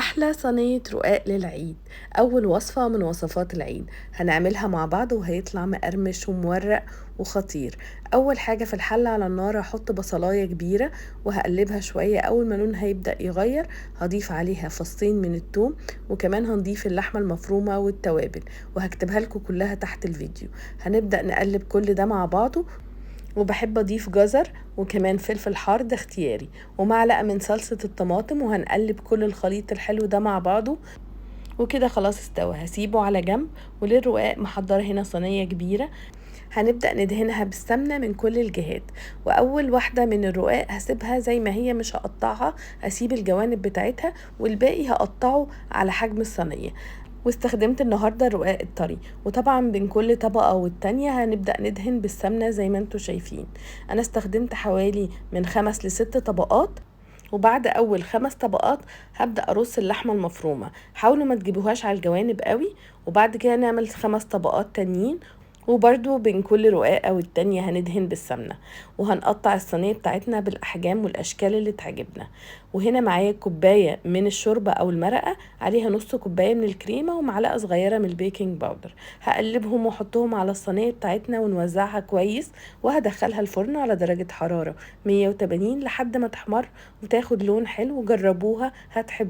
أحلى صينية رقاق للعيد، أول وصفة من وصفات العيد هنعملها مع بعض وهيطلع مقرمش ومورق وخطير. أول حاجة في الحلة على النار هحط بصلاية كبيرة وهقلبها شوية، أول ما لونها هيبدأ يغير هضيف عليها فصين من الثوم، وكمان هنضيف اللحمة المفرومة والتوابل وهكتبها لكم كلها تحت الفيديو. هنبدأ نقلب كل ده مع بعضه، وبحب اضيف جزر وكمان فلفل حار ده اختياري، ومعلقة من صلصة الطماطم، وهنقلب كل الخليط الحلو ده مع بعضه. وكده خلاص استوى، هسيبه على جنب. وللرقاق محضرة هنا صينية كبيرة هنبدأ ندهنها بالسمنة من كل الجهات، وأول واحدة من الرقاق هسيبها زي ما هي مش هقطعها، هسيب الجوانب بتاعتها والباقي هقطعه على حجم الصينية. واستخدمت النهاردة الرقاق الطري، وطبعا بين كل طبقة والتانية هنبدأ ندهن بالسمنة زي ما انتوا شايفين. انا استخدمت حوالي من 5 ل6 طبقات، وبعد اول 5 طبقات هبدأ ارص اللحمة المفرومة. حاولوا ما تجيبوهاش على الجوانب قوي، وبعد كده نعمل 5 طبقات تانيين، وبرده بين كل رقاقة والتانية هندهن بالسمنة، وهنقطع الصينية بتاعتنا بالأحجام والأشكال اللي تعجبنا. وهنا معايا كوباية من الشوربة أو المرقة، عليها نص كوباية من الكريمة ومعلقة صغيرة من ال baking powder. هقلبهم واحطهم على الصينية بتاعتنا ونوزعها كويس، وهدخلها الفرن على درجة حرارة 180 لحد ما تحمر وتاخد لون حلو. جربوها هتحبوها.